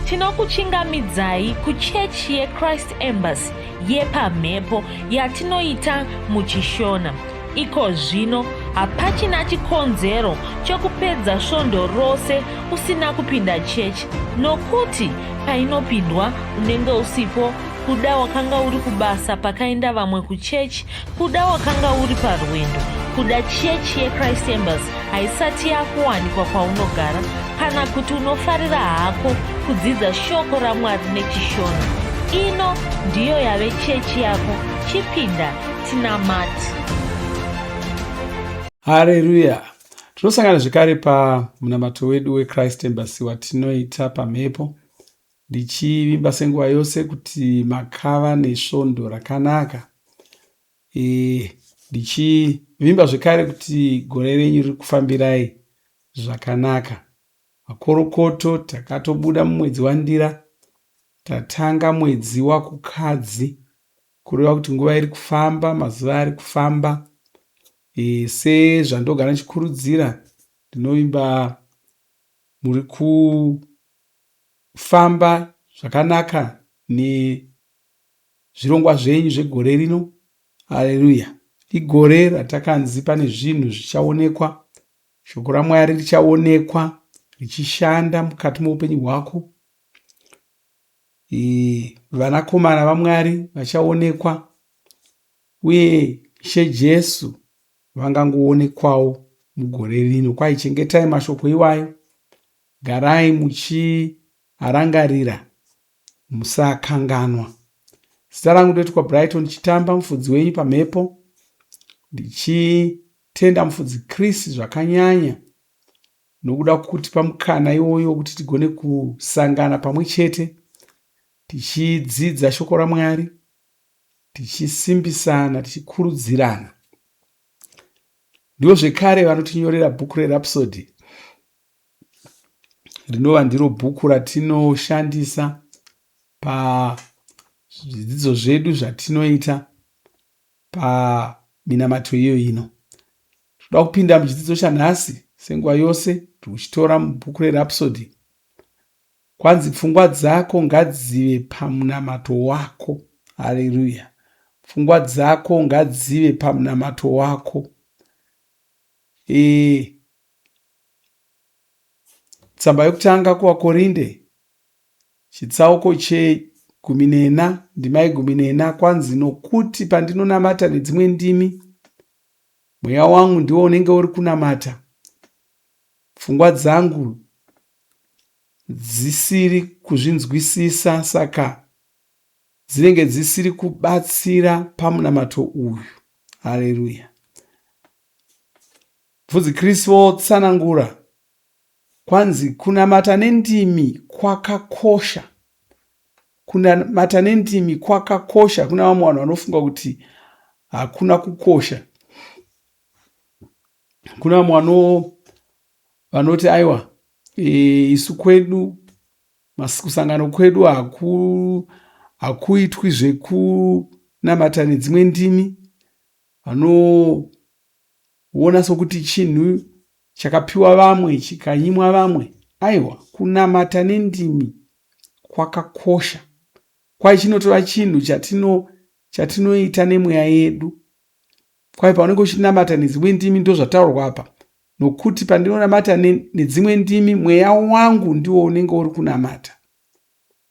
Tinokuchingamidzai kuchechi yeChrist Embassy yepamhepo yatinoita muchiShona. Iko zvino hapachina chikonzero chekupedza svondo rose usina kupinda chechi nokuti painopindwa unenge usipo kuda wakanga uri kubasa pakaenda vamwe kuchechi kuda wakanga uri parwendo kuda chechi yechrist embassy haisati yakuwanikwa kwaunogara kana kuti unofarira hako kudzidza shoko ramwari nechishona ino ndiyo yave chechi yako chipinda tinamati Hareruya! Tinosangana zvekare pamunamato wedu weChrist Embassy watinoita pamhepo, ndichivimba senguva yose kuti makava nesvondo rakanaka. E, ndichivimba zvekare kuti gore renyu riri kufambirai zvakanaka. Makorokoto, takatobuda mumwedzi waNdira, tatanga mwedzi waKukadzi. Kureva kuti nguva iri kufamba, mazuva ari kufamba. E, sezvandogara ndichikurudzira, ndinovimba muri kufamba zvakanaka nezvirongwa zvenyu zvegore rino. Haleluya! Igore ratakanzi pane zvinhu zvichaonekwa, shoko raMwari richaonekwa richishanda mukati meupenyu hwako. Vanakomana vaMwari vachaonekwa uye Ishe Jesu vangangoonekwawo mugore rino. Kwai chengetai mashoko iwayo, garai muchiarangarira, musakanganwa. Zita rangu ndoitwa Brighton Chitamba, mufudzi wenyu pamhepo, ndichitenda mufudzi Chris zvakanyanya nokuda kutipa mukana iwoyo wekuti tigone kusangana pamwe chete tichidzidza shoko raMwari, tichisimbisana, tichikurudzirana. Ndivo zvekare vanotinyorera bhuku reRhapsody rinova ndiro bhuku ratinoshandisa pazvidzidzo zvedu zvatinoita paminamato iyo ino. Toda kupinda muchidzidzo chanhasi senguva yose tiri kuchitora mubhuku reRhapsody. Kwanzi pfungwa dzako ngadzive pamunamato wako. Haleluya. Pfungwa dzako ngadzive pamunamato wako. E, tsamba yokutanga kuvaKorinde Chitsauko chegumi nena, ndima yegumi nena, kwanzi, Nokuti pandinonamata nedzimwe ndimi, mweya wangu ndiwo unenge uri kunamata, pfungwa dzangu dzisiri kuzvinzwisisa, saka dzinenge dzisiri kubatsira pamunamato uyu. Hareruya. Bvudzi Chris votsanangura Kwanzi kunamata nendimi kwakakosha. Kunamata nendimi kwakakosha. Kuna vamwe vanhu vanofunga kuti hakuna kukosha. Kuna vamwe vanoti aiwa e, isu kwedu kusangano kwedu haku hakuitwi zvekunamata nedzimwe ndimi vano Woona sokuti chinhu chakapiwa vamwe chikanyimwa vamwe. Aiwa, kunamata nendimi kwakakosha. Kwai chinotova chinhu chatino chatinoita nemweya yedu. Kwai paunenge uchinamata nedzimwe ndimi ndozvataurwa apa. Nokuti pandinonamata nedzimwe ndimi mweya wangu ndiwo unenge uri kunamata.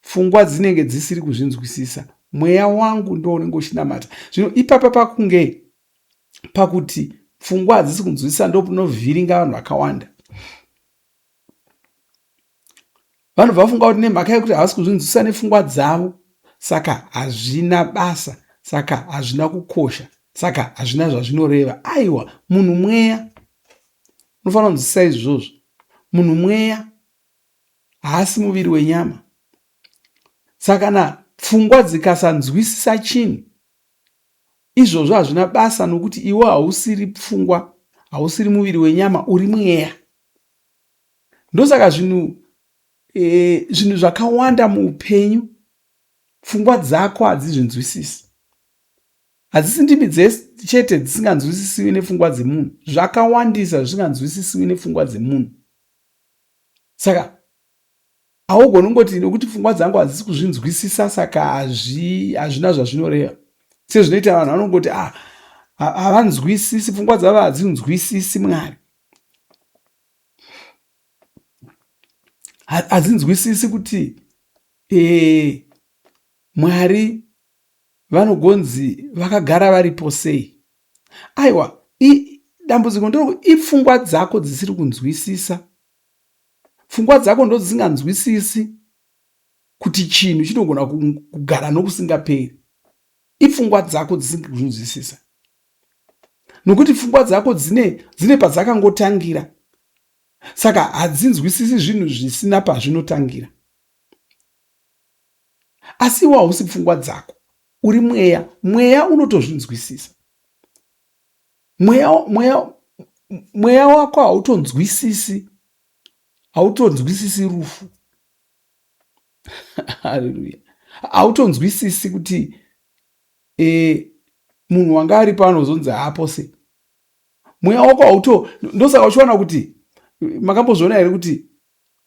Pfungwa dzinenge dzisiri kuzvinzwisisa. Mweya wangu ndiwo unenge uchinamata. Zvino ipapa pakunge pakuti pfungwa hadzisi kunzwisisa ndopunovhiringa vanhu vakawanda vanobva vafunga kuti nemhaka yekuti havasi kuzvinzwisisa nepfungwa dzavo saka hazvina basa saka hazvina kukosha saka hazvina zvazvinoreva aiwa munhu mweya unofanira kunzwisisa izvozvo munhu mweya haasi muviri wenyama saka kana pfungwa dzikasanzwisisa chinhu Izvozvo hazvina basa nokuti iwe hausiri pfungwa, hausiri muviri wenyama, uri mweya. Ndosaka zvinhu e, zvinhu zvakawanda muupenyu pfungwa dzako hadzizvinzwisisi. Hadzisi ndimi chete dzisinganzwisisiwi nepfungwa dzemunhu, zvakawandisa zvisinganzwisisiwi nepfungwa dzemunhu. Saka Haugoni kungoti nokuti pfungwa dzangu hadzisi kuzvinzwisisa saka hazvina zvazvinoreva. Sezvinoita vanhu vanongoti ah, havanzwisisi, pfungwa dzavo hadzinzwisisi Mwari. Hadzinzwisisi kuti e, Mwari vanogonzi vakagara varipo sei. Aiwa, dambudziko nderokuti ipfungwa dzako dzisiri kunzwisisa. Pfungwa dzako ndodzisinganzwisisi kuti chinhu chinogona kugara nokusingaperi. Ipfungwa dzako dzisinganzwisisa. Nokuti pfungwa dzako dzine dzine padzakangotangira. Saka hadzinzwisisi zvinhu zvisina pazvinotangira. Asi iwe hausi pfungwa dzako. Uri mweya. Mweya unotozvinzwisisa. Mweya, mweya, mweya wako hautonzwisisi, hautonzwisisi rufu. Haleluya. Hautonzwisisi kuti e, munhu wanga aripo anozonzi haapo sei. Mweya wako hauto, ndosaka uchiwana kuti makambozviona here kuti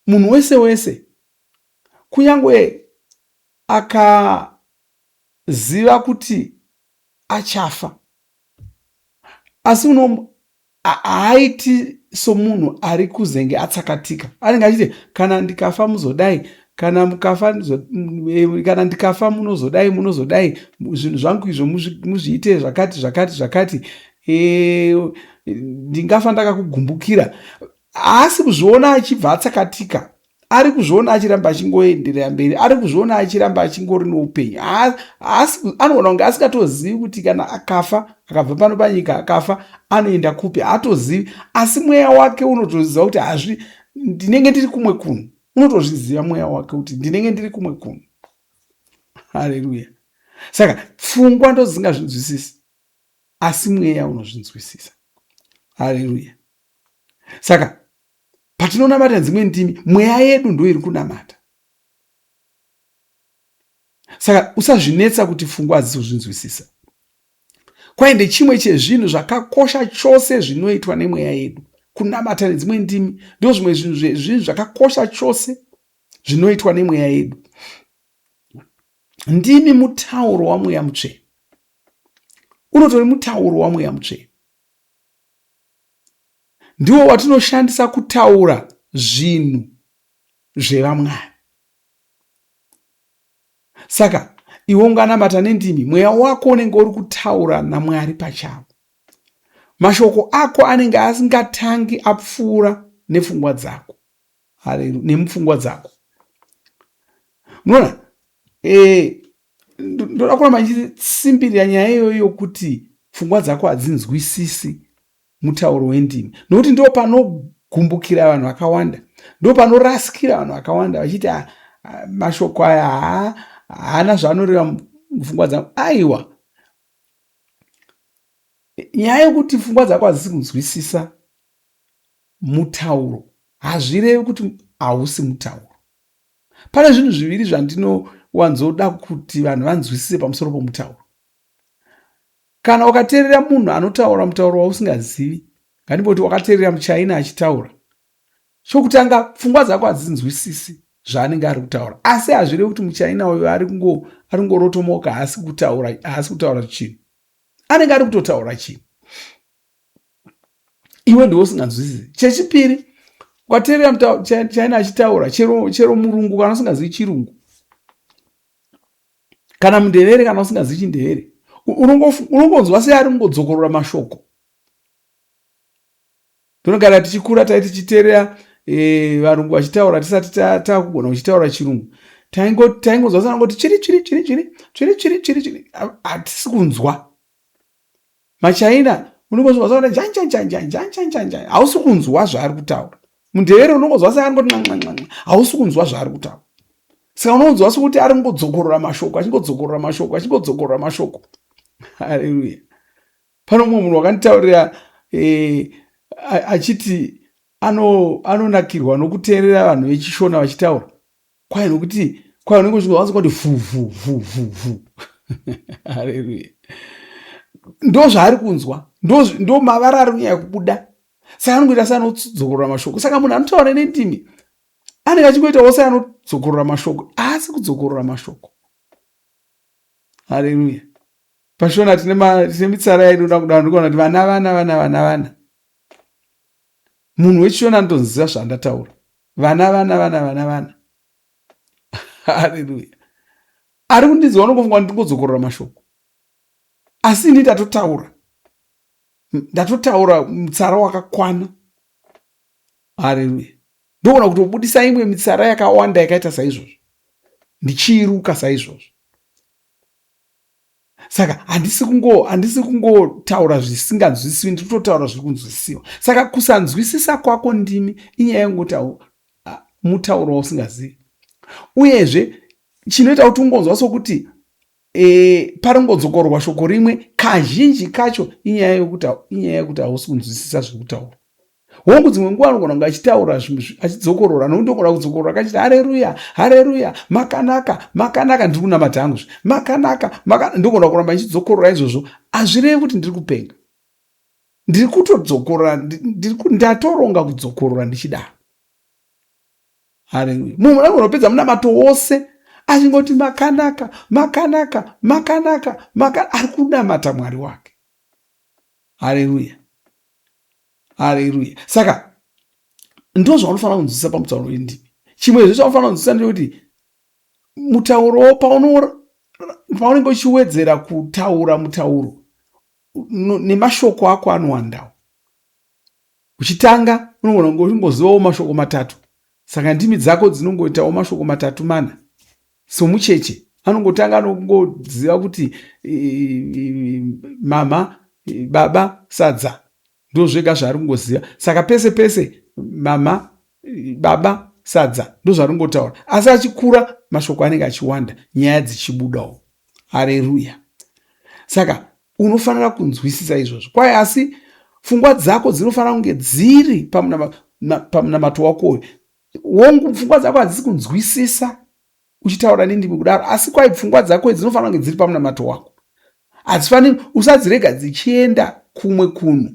munhu wese wese kunyange akaziva kuti achafa asi uno haaiti somunhu ari kuzenge atsakatika anenge achiti kana ndikafa muzodai kana mukafa eh, kana ndikafa munozodai munozodai zvinhu zvangu izvo muzviite zvakati zvakati zvakati eh, ndingafa ndakakugumbukira haasi kuzviona achibva atsakatika ari kuzviona achiramba achingoenderera mberi ari kuzviona achiramba achingori noupenyu anogona kunge asingatozivi kuti kana akafa akabva pano panyika akafa anoenda kupi haatozivi asi mweya wake unotoziva kuti hazvi ndinenge ndiri kumwe kunhu unotozviziva mweya wake kuti ndinenge ndiri kumwe kunhu haleluya saka pfungwa ndozingazvinzwisisi asi mweya unozvinzwisisa haleluya saka patinonamata dzimwe ndimi mweya yedu ndo iri kunamata saka usazvinetsa kuti pfungwa hadzisi kuzvinzwisisa kwai ndechimwe chezvinhu zvakakosha chose zvinoitwa nemweya yedu kunamata nedzimwe ndimi ndo zvimwe zvinhu zvinhu zvakakosha chose zvinoitwa nemweya yedu ndimi mutauro wamweya mutsvene unotori mutauro wamweya mutsvene ndiwo watinoshandisa kutaura zvinhu zvevamwari saka iwe unganamata nendimi mweya wako unenge uri kutaura namwari pachavo mashoko ako anenge asingatangi apfuura nepfungwa dzako haleluya nemupfungwa dzako unoona eh, ndoda kuramba ndichisimbirira nyaya iyoyo yokuti pfungwa dzako hadzinzwisisi mutauro wendimi nokuti ndo panogumbukira vanhu vakawanda ndo panorasikira vanhu vakawanda vachiti ah, ah, mashoko aya haana zvaanoreva mupfungwa dzangu aiwa nyaya yokuti pfungwa dzako hadzisi kunzwisisa mutauro hazvirevi kuti hausi mutauro. Pane zvinhu zviviri zvandinowanzoda kuti vanhu vanzwisise pamusoro pomutauro. Kana ukateerera munhu anotaura mutauro wausingazivi, ngatimboti wakateerera muchina achitaura, chokutanga pfungwa dzako hadzinzwisisi zvaanenge ari kutaura, asi hazvirevi kuti muchina uyo ari kungorotomoka haasi kutaura chinhu, anenge ari kutotaura chinhu. Iwe ndiwe usinganzwisisi. Chechipiri, ukateerera china achitaura chero, chero murungu kana usingazivi chirungu kana mundevere kana usingazivi chindevere unongonzwa seari kungodzokorora mashoko. Tinogara tichikura tai tichiteerera e, varungu vachitaura tisati takugona kuchitaura chirungu taingonzwa seanongoti chiri chiri chiri chiri chiri chiri chiri chiri hatisi kunzwa Machaina unongozwa zvaona janjanjanjanjanjanjanja hausi kunzwa zvaari kutaura. Mundevere unongozwa seari ngoti ncancancanca hausi kunzwa zvaari kutaura. Saka unonzwa sekuti ari kungodzokorora mashoko achingodzokorora mashoko achingodzokorora mashoko. Haleluya. Pane mumwe munhu wakanditaurira eh, achiti anonakirwa nokuteerera vanhu vechishona vachitaura. Kwai nokuti kwai unenge uchinzwa kuti vhu vhu vhu vhu vhu. Haleluya. Ndo zvaari kunzwa, ndo ndo mavara ari kunyanya kubuda. Saka anongoita seanodzokorora mashoko. Saka munhu anotaura nendimi Anenge achingoita wose anodzokorora mashoko, haasi kudzokorora mashoko. Haleluya. Pashona tine tine mitsara yainoda kudaro, ndikuona kuti vana vana vana vana vana. Munhu wechishona anotonziva zvandataura. Vana vana vana vana vana. Haleluya. Ari kundinzwa unongofunga kuti ndingodzokorora mashoko. Asi ini ndatotaura. Ndatotaura mutsara wakakwana. Haleluya. Ndogona kutobudisa imwe mitsara yakawanda yakaita saizvozvo. Ndichiiruka saizvozvo. Saka handisi kungo handisi kungotaura zvisinganzwisiwi, ndiri kutotaura zviri kunzwisiwa. Saka kusanzwisisa kwako ndimi inyaya yekungoti mutauro wausingazivi. Uyezve chinoita kuti ungonzwa sokuti e, paringodzokororwa shoko rimwe kazhinji kacho inyaya yekuti inyaya yekuti hausi kunzwisisa zviri kutaurwa. Hongu dzimwe nguva anogona kunge achitaura achidzokorora nokuti ndogona kudzokorora kachiti hareruya hareruya makanaka makanaka ndiri kunamata hangu zve makanaka maka ndogona kuramba ndichidzokorora izvozvo hazvirevi kuti ndiri kupenga ndiri kutodzokorora ndatoronga kudzokorora ndichidaro Haleluya. Munhu anogona kupedza munamato wose achingoti makanaka, makanaka, makanaka, maka ari kunamata Mwari wake. Haleluya. Haleluya. Saka ndozvaunofanira kunzwisisa pamutauro wendimi. Chimwe zve chaunofanira kunzwisisa ndechekuti mutauro paunenge uchiwedzera kutaura mutauro nemashoko ako anowandawo. Uchitanga unogona kunge uchingozivawo mashoko matatu, saka ndimi dzako dzinongoitawo mashoko matatu mana. Somucheche anongotanga anongoziva kuti mama, baba, sadza ndozvega zvaari kungoziva. Saka pese pese mama, baba, sadza ndozvaari kungotaura. Asi achikura mashoko anenge achiwanda, nyaya dzichibudawo. Hareruya. Saka unofanira kunzwisisa izvozvo kwai asi pfungwa dzako dzinofanira kunge dziri pamunamato wako uyu wongu pfungwa dzako hadzisi kunzwisisa uchitaura nendimi kudaro asi kwai pfungwa dzako dzinofanira kunge dziri pamunamato wako hadzifaniri usadzirega dzichienda kumwe kunhu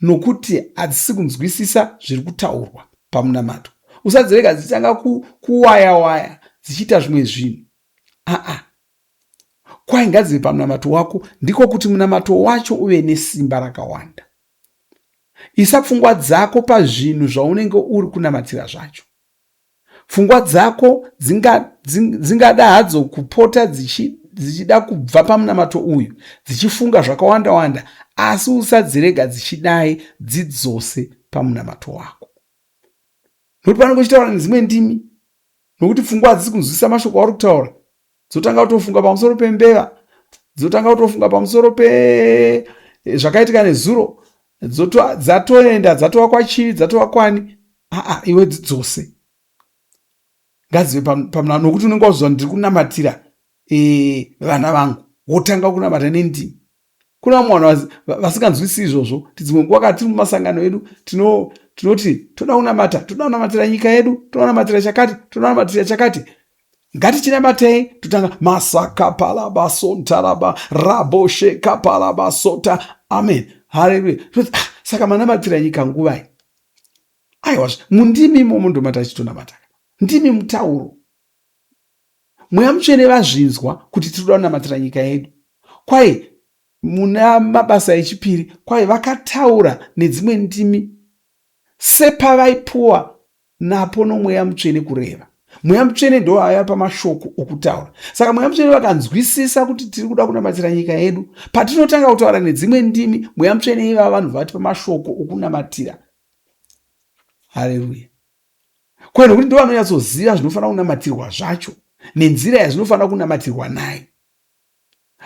nokuti hadzisi kunzwisisa zviri kutaurwa pamunamato usadzirega dzichitanga kuwaya waya dzichiita zvimwe zvinhu aa Kwai ngadzive pamunamato wako, ndiko kuti munamato wacho uve nesimba rakawanda. Isa pfungwa dzako pazvinhu zvaunenge uri kunamatira zvacho. Pfungwa dzako dzingada dzinga hadzo kupota dzichida kubva pamunamato uyu dzichifunga zvakawanda wanda, asi usadzirega dzichidai dzidzose pamunamato wako. Nokuti panenge uchitaura nedzimwe ndimi, nokuti pfungwa hadzisi kunzwisisa mashoko auri kutaura, dzotanga kutofunga pamusoro pembeva dzotanga kutofunga pamusoro pe eh, zvakaitika nezuro dzatoenda dzatova kwachivi dzatova kwani aa iwe dzidzose ngadzive pamuna nokuti unenge wazuva ndiri kunamatira eh, vana vangu wotanga kunamata nendimi Kuna vamwe vanhu vasinganzwisisi izvozvo kuti dzimwe nguva kana tiri mumasangano edu tinoti toda kunamata, toda kunamatira nyika yedu, toda kunamatira chakati, toda kunamatira chakati. Ngatichinamatei totanga masakapalabasontaraba raboshekapalabasota amen haleluya. Ah, saka manamatira nyika nguvai? Aiwa, mundimi imomo ndomatachitonamata. Ndimi mutauro. Mweya Mutsvene vazvinzwa kuti tiri kuda kunamatira nyika yedu. Kwai muna Mabasa echipiri, kwai vakataura nedzimwe ndimi sepavaipuwa napo noMweya Mutsvene kureva. Mweya Mutsvene ndo aiva mashoko okutaura. Saka Mweya Mutsvene vakanzwisisa kuti tiri kuda kunamatira nyika yedu. Patinotanga kutaura nedzimwe ndimi, Mweya Mutsvene ivava vanhu vatipa mashoko okunamatira. Haleluya. Kwai nokuti ndo vanonyatsoziva zvinofanira kunamatirwa zvacho nenzira yazvinofanira kunamatirwa nayo.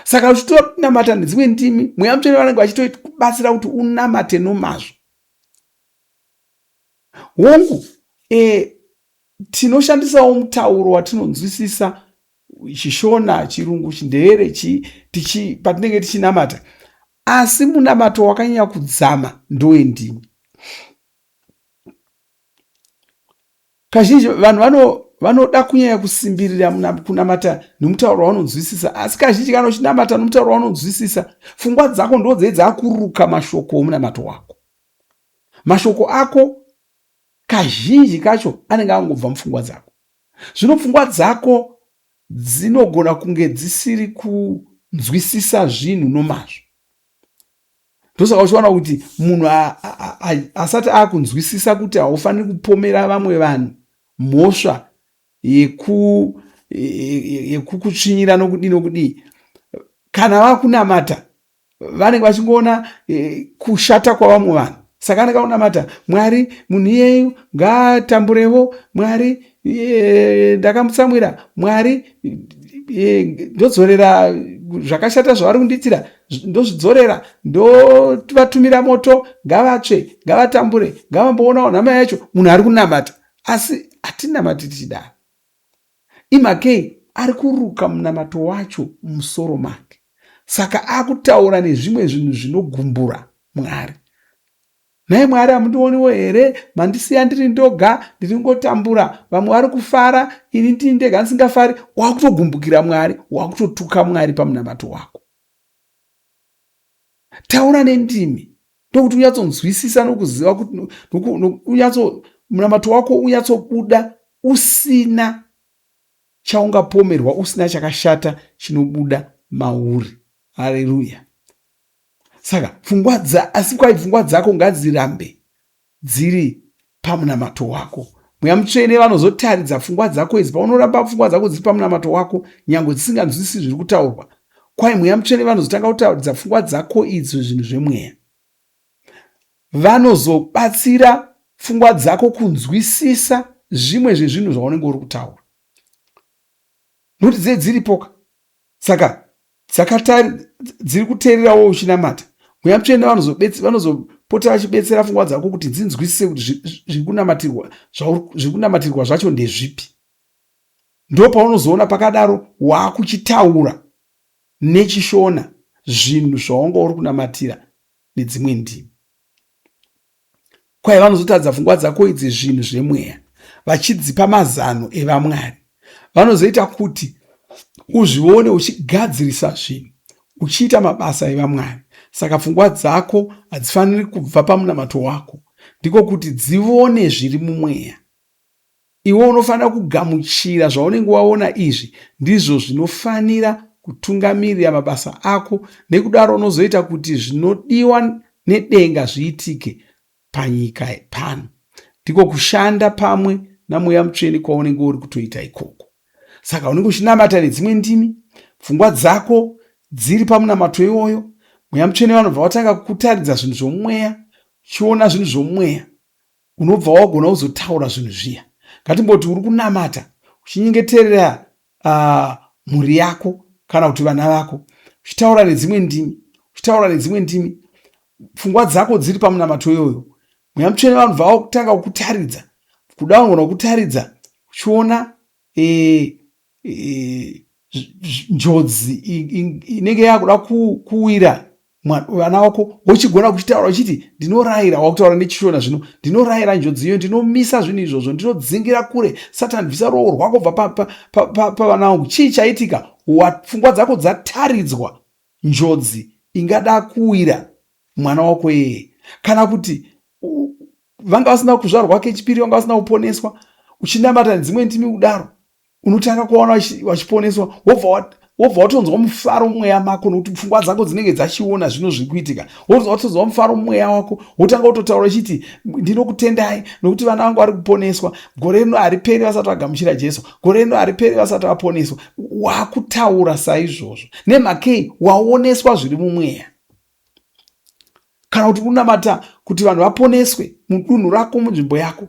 Saka uchitonamata nedzimwe ndimi, Mweya Mutsvene vanenge vachitokubatsira kuti unamate nomazvo. Hongu, e, tinoshandisawo mutauro watinonzwisisa chiShona, Chirungu, chiNdevere, chi, tichi, patinenge tichinamata, asi munamato wakanyanya kudzama ndowendimi. Kazhinji vanhu vano vanoda kunyanya kusimbirira kunamata nomutauro waunonzwisisa, asi kazhinji kana uchinamata nomutauro waunonzwisisa, pfungwa dzako ndo dzei dzakuruka mashoko omunamato wako. Mashoko ako Kazhinji kacho anenge angobva mupfungwa dzako. Zvino pfungwa dzako dzinogona kunge dzisiri kunzwisisa zvinhu nomazvo. Ndosaka uchiwana kuti munhu asati akunzwisisa kuti haufaniri kupomera vamwe vanhu mhosva yekukutsvinyira nokudii nokudii, kana vakunamata vanenge vachingoona e, kushata kwavamwe vanhu. Saka anenge akunamata Mwari, munhu iyeyu ngaatamburevo Mwari, e, ndakamutsamwira Mwari, e, ndodzorera zvakashata zvavari kundiitira, ndozvidzorera, ndovatumira moto, ngavatsve, ngavatambure, ngavamboonawo nhama yacho. Munhu ari kunamata, asi hatinamati tichidaro. Imhakei? Ari kuruka munamato wacho mumusoro make. Saka akutaura nezvimwe zvinhu zvinogumbura Mwari. Nhai Mwari, hamundioniwo here? Mandisiya ndiri ndoga, ndiri kungotambura, vamwe vari kufara, ini ndini ndega ndisingafari. Wakutogumbukira Mwari, wakutotuka Mwari pamunamato wako. Taura nendimi ndokuti unyatsonzwisisa nokuziva kuti unyatso munamato wako unyatsobuda usina chaungapomerwa, usina chakashata chinobuda mauri. Haleluya! Saka pfungwa dza asi kwai pfungwa dzako ngadzirambe dziri pamunamato wako. Mweya Mutsvene vanozotaridza pfungwa dzako idzi paunoramba pfungwa dzako dziri pamunamato wako, nyange dzisinganzwisisi zviri kutaurwa. Kwai Mweya Mutsvene vanozotanga kutaridza pfungwa dzako idzo zvinhu zvemweya. Vanozobatsira pfungwa dzako kunzwisisa zvimwe zvezvinhu zvaunenge uri kutaura, nokuti dzee dziripoka. Saka dzakatari dziri kuteererawo uchinamata. Mweya Mutsvene vanozopota vachibetsera pfungwa dzako kuti dzinzwisise kuti zviri kunamatirwa, zviri kunamatirwa zvacho ndezvipi. Ndopaunozoona pakadaro waakuchitaura nechiShona zvinhu zvawanga uri kunamatira nedzimwe ndimi. Kwai vanozotadza pfungwa dzako idzi zvinhu zvemweya vachidzipa mazano evaMwari. Vanozoita kuti uzvione uchigadzirisa zvinhu uchiita mabasa evaMwari. Saka pfungwa dzako hadzifaniri kubva pamunamato wako, ndiko kuti dzivone zviri mumweya. Iwe unofanira kugamuchira zvaunenge waona izvi ndizvo zvinofanira kutungamirira mabasa ako, nekudaro unozoita kuti zvinodiwa nedenga zviitike panyika pano. Ndiko kushanda pamwe naMweya Mutsvene kwaunenge uri kutoita ikoko. Saka unenge uchinamata nedzimwe ndimi, pfungwa dzako dziri pamunamato iwoyo. Mweya Mutsvene vanobva vatanga kukutaridza zvinhu zvomweya, uchiona zvinhu zvomweya. Unobva wagona kuzotaura zvinhu zviya. Ngatimboti uri kunamata uchinyengeterera mhuri yako kana kuti vana vako, uchitaura nedzimwe ndimi, uchitaura nedzimwe ndimi, pfungwa dzako dziri pamunamato iyoyo. Mweya Mutsvene vanobva vatanga kukutaridza, kuda vanogona kukutaridza uchiona e, e, njodzi inenge yakuda kuwira vana vako, wochigona kuchitaura uchiti ndinorayira, wakutaura nechiShona zvino, ndinorayira njodzi iyo, ndinomisa zvinhu izvozvo, ndinodzingira kure Satani, bvisa ruoko rwako bva pavana vangu. Chii chaitika? Pfungwa dzako dzataridzwa njodzi ingada kuwira mwana wako iyeye, kana kuti vanga vasina kuzvarwa kechipiri, vanga vasina kuponeswa, uchinamata nedzimwe ndimi kudaro, unotanga kuvaona vachiponeswa, wobva watonzwa mufaro mumweya mako, nokuti pfungwa dzako dzinenge dzachiona zvino zviri kuitika. Wobva watonzwa mufaro mumweya wako, wotanga kutotaura uchiti ndinokutendai nokuti vana vangu vari kuponeswa. Gore rino hariperi vasati vagamuchira Jesu, gore rino hariperi vasati vaponeswa. Wakutaura saizvozvo nemhakei? Waoneswa zviri mumweya. Kana kuti unamata kuti vanhu vaponeswe mudunhu rako, munzvimbo yako,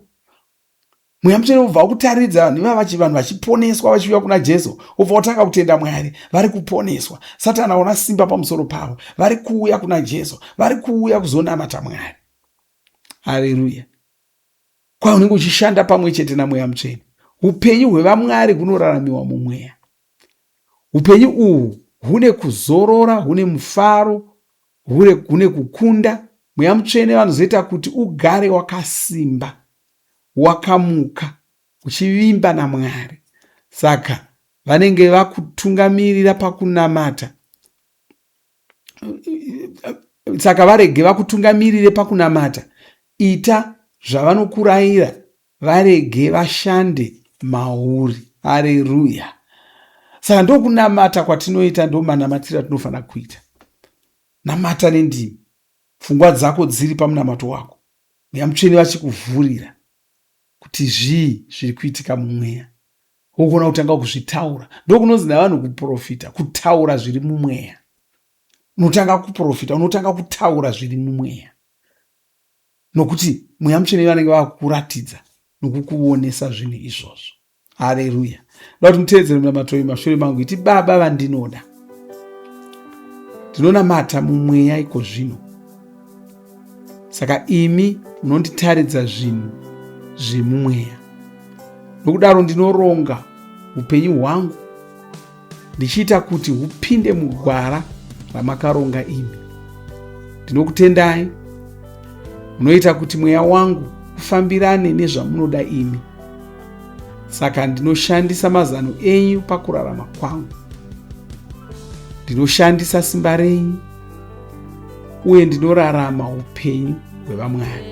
Mweya Mutsvene ubva wakutaridza vanhu ivava, vanhu vachiponeswa vachiuya kuna Jesu, ubva watanga kutenda Mwari, vari kuponeswa. Satani aona simba pamusoro pavo, vari kuuya kuna Jesu, vari kuuya kuzonamata Mwari. Haleluya! Kwa unenge uchishanda pamwe chete naMweya Mutsvene, upenyu hwevaMwari hunoraramiwa mumweya. Upenyu uhu hune kuzorora, hune mufaro, hune kukunda. Mweya Mutsvene vanozoita kuti ugare wakasimba, wakamuka, uchivimba naMwari. Saka vanenge vakutungamirira pakunamata. Saka varege vakutungamirire pakunamata. Ita zvavanokurayira. varege vashande mauri. Hareruya! Saka ndokunamata kwatinoita, ndomanamatiro atinofanira kuita. Namata nendimi, pfungwa dzako dziri pamunamato wako, Mweya Mutsvene vachikuvhurira kuti zvii zviri kuitika mumweya, wogona kutanga kuzvitaura. Ndokunonzi navanhu kuprofita, kutaura zviri mumweya. Unotanga kuprofita, unotanga kutaura zviri mumweya, nokuti Mweya Mutsvene vanenge vakukuratidza nokukuonesa zvinhu izvozvo. Hareruya! Da kuti muteedzere munamato uyu mashure mangu. Iti, Baba vandinoda, ndinonamata mumweya iko zvino, saka imi munonditaridza zvinhu zvemumweya. Nokudaro ndinoronga upenyu hwangu ndichiita kuti hupinde mugwara ramakaronga imi. Ndinokutendai, munoita kuti mweya wangu ufambirane nezvamunoda imi. Saka ndinoshandisa mazano enyu pakurarama kwangu. Ndinoshandisa simba renyu uye ndinorarama upenyu hwevamwari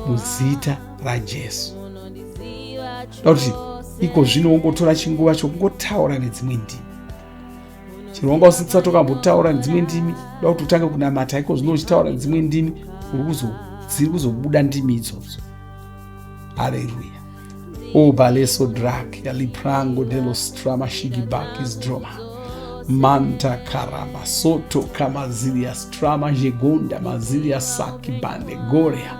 muzita raJesu. Da kuti iko zvino wongotora chinguva chokungotaura nedzimwe ndimi. Chero wanga usati wakambotaura nedzimwe ndimi, da kuti utange kunamata iko zvino uchitaura nedzimwe ndimi, dziri kuzobuda ndimi idzodzo. Haleluya. O baleso drak yaliprango delo strama shigibakis droma manta karama soto kamazilia strama jegonda mazilia saki bande goria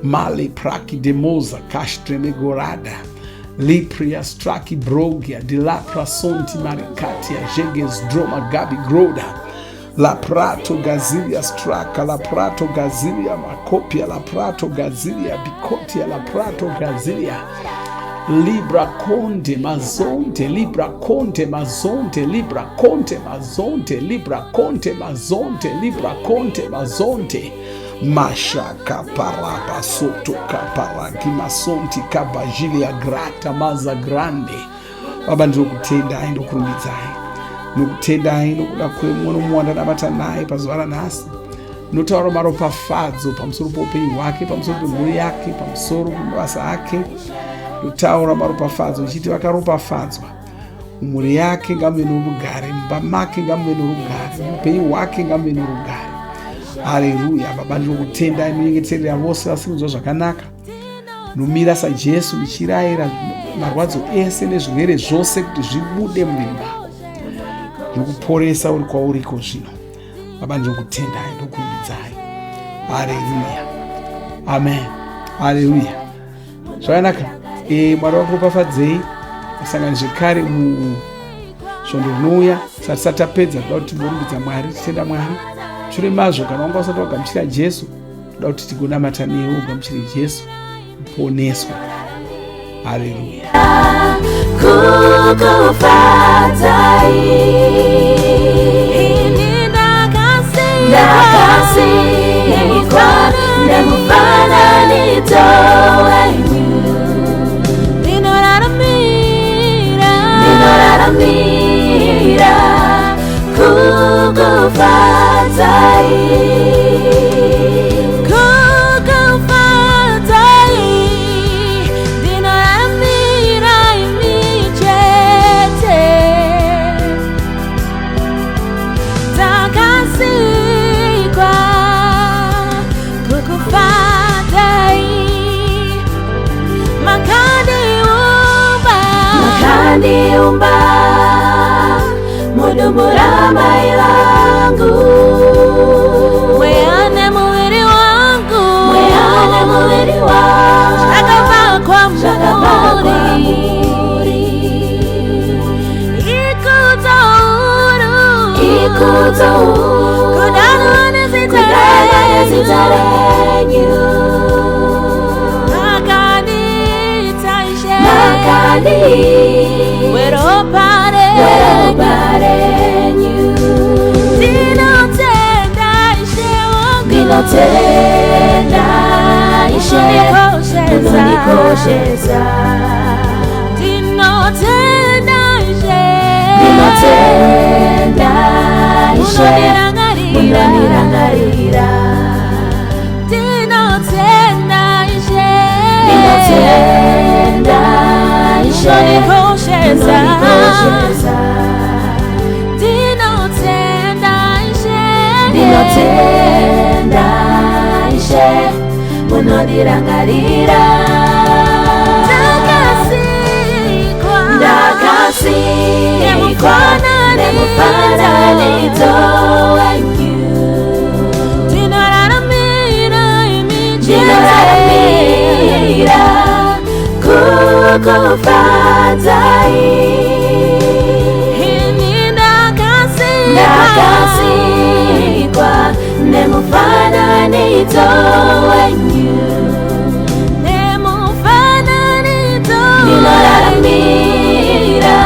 male praki demoza kashtreme gorada lipria straki brogia dilapra sonti marikatia jeges droma gabi groda La Prato Gazilia Straka, La Prato Gazilia Makopia, La Prato Gazilia Bikotia, La Prato Gazilia Libra Conte Mazonte, Libra Conte Mazonte, Libra Conte Mazonte, Libra Conte Mazonte, Libra Conte Mazonte, Mashaka Paraba Soto Kaparaki Masonti Kabajilia Grata Maza Grande. Baba, ndinokutendai, ndokurumbidzai, ndinokutendai nokuda kwemumwe nomumwe wandanamata naye pazuva ranhasi. Ndinotaura maropafadzo pamusoro poupenyu hwake, pamusoro pemhuri yake, pamusoro pemabasa ake. Ndotaura maropafadzo ndichiti vakaropafadzwa mumhuri yake ngamuve norugare, mumba make ngamuve norugare, muupenyu hwake ngamuve norugare. Hareruya. Baba, ndinokutendai, ndinyengeterera vose vasiri kunzwa zvakanaka. Nomira saJesu ndichirayira marwadzo ese nezvirwere zvose kuti zvibude muviri mako nokuporesa uri kwauriko zvino. Baba, ndinokutendai, ndokurumbidzai. Haleluya, amen. Haleluya, zvakanaka. E, Mwari vakuropafadzei. Tisangane zvekare musvondo rinouya. Sati tapedza, toda kuti timborumbidza Mwari, titenda Mwari. Shure mazvo, kana wanga usati wagamuchira Jesu, toda kuti tigonamata newe ugamuchire Jesu uponeswe. Haleluya. Kukufadzai ndakasikwa nemufananidzo wenyu, ndinoraramira, ndinoraramira kukufadzai, kukufadzai, ndinoraramira imi chete. Takasikwa kukufadzai, makandiumba, makandiumba mudumbu ramai vangu, mweya nemuviri wangu, mweya nemuviri wangu zvakabva zvakabva kwamuri. Kwamuri. Ikudzo huru, Ikudzo huru kudanwa nezita kudanwa nezita renyu. Renyu. Makandiita Ishe makandi weropa renyu. Weropa renyu. Ndinotenda Ishe wangu, Ndinotenda Ishe, munondikoshesa. Munondikoshesa. Ndinotenda Ishe, Ndinotenda Ishe, munondirangarira. Munondirangarira. Ndinotenda Ishe, Ndinotenda. Munondikoshesa. Ndinotenda Ishe. Ndinotenda Ishe, munondirangarira. Ndakasikwa. Ndakasikwa nemufananidzo wenyu. Ndinoraramira imi chete. Ndinoraramira kukufadzai. Ini ndakasikwa. Ndakasikwa nemufananidzo wenyu. Nemufananidzo. Ndinoraramira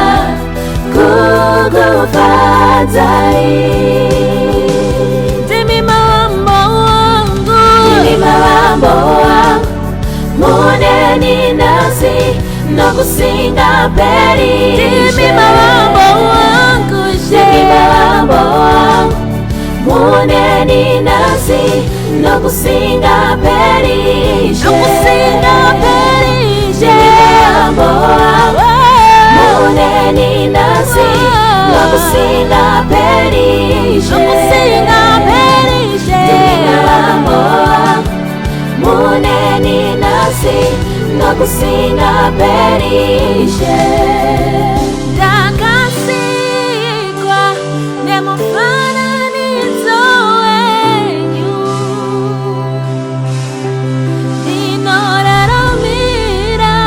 kukufadzai. Ndimi mavambo wangu. Ndimi mavambo wangu, muneni nhasi nokusingaperi. Ndimi mavambo wangu. Ndimi mavambo wangu, muneni nhasi nokusingaperi. Nokusingaperi. Ndimi mavambo wangu, muneni nhasi nokusingaperi. Nokusingaperi. Ndimi mavambo wangu, muneni nhasi nokusingaperi. Ndakasikwa nemufananidzo wenyu. Ndinoraramira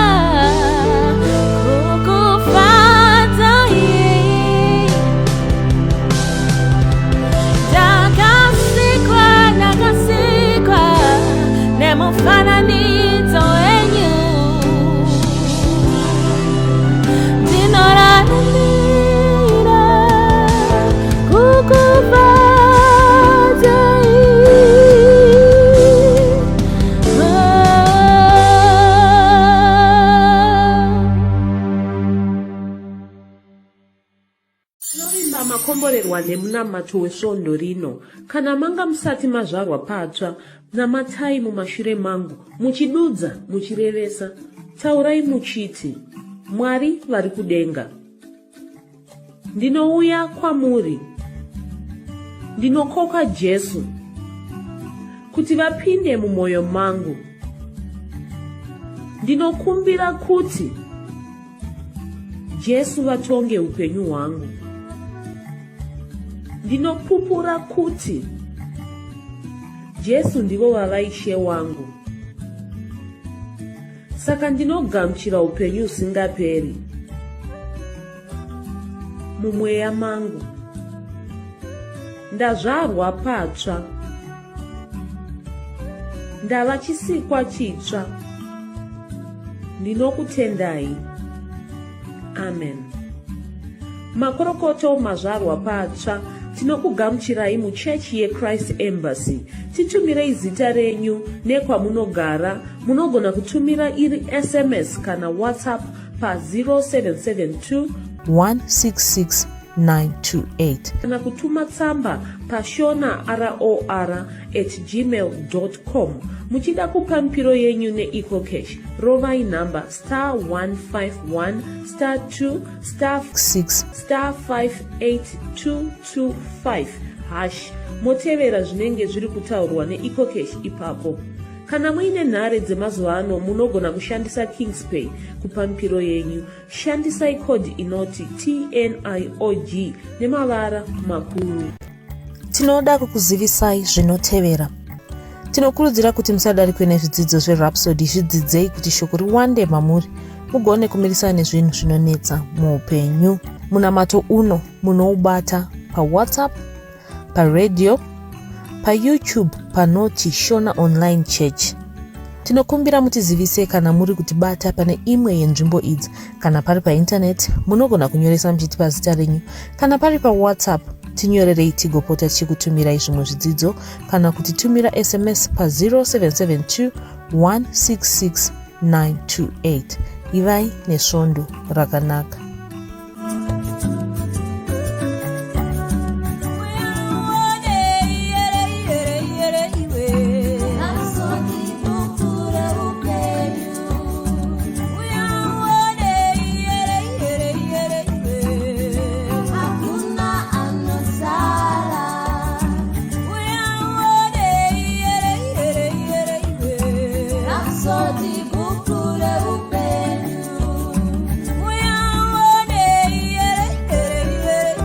kukufadzai. Ndakasikwa, ndakasikwa nemufananidzo wenyu. Ndinoraramira kukufadzai. Tinovimba makomborerwa nemunamato wesvondo rino. Kana manga musati mazvarwa patsva, namatai mumashure mangu, muchidudza, muchirevesa. Taurai muchiti, Mwari vari kudenga. Ndinouya kwamuri. Ndinokoka Jesu kuti vapinde mumwoyo mangu. Ndinokumbira kuti Jesu vatonge upenyu hwangu. Ndinopupura kuti Jesu ndivo vava Ishe wangu. Saka ndinogamuchira upenyu husingaperi mumweya mangu. Ndazvarwa patsva. Ndava chisikwa chitsva. Ndinokutendai. Amen. Makorokoto mazvarwa patsva. Tinokugamuchirai muchechi yeChrist Embassy. Titumirei zita renyu nekwamunogara. Munogona kutumira iri SMS kana WhatsApp pa 0772 166 928. Kana kutuma tsamba pashona ror at gmail com. Muchida kupa mipiro yenyu neEcoCash, rovai nhamba star 151 star 2 star 6 star 58225 hash, motevera zvinenge zviri kutaurwa neEcoCash ipapo. Kana muine nhare dzemazuva ano, munogona kushandisa Kingspay kupa mipiro yenyu. Shandisai code inoti TNIOG nemavara makuru. Tinoda kukuzivisai zvinotevera. Tinokurudzira kuti musadarikwe nezvidzidzo zveRhapsody. Zvidzidzei kuti shoko riwande mamuri, mugone kumirisana nezvinhu zvinonetsa muupenyu. Munamato uno munoubata paWhatsApp, paradio, paYouTube panoti Shona Online Church. Tinokumbira mutizivise kana muri kutibata pane imwe yenzvimbo idzi. Kana pari paintaneti, munogona kunyoresa muchitipa zita renyu. Kana pari paWhatsApp, tinyorerei tigopota tichikutumirai zvimwe zvidzidzo, kana kutitumira SMS pa0772 166 928. Ivai nesvondo rakanaka. Tibudise.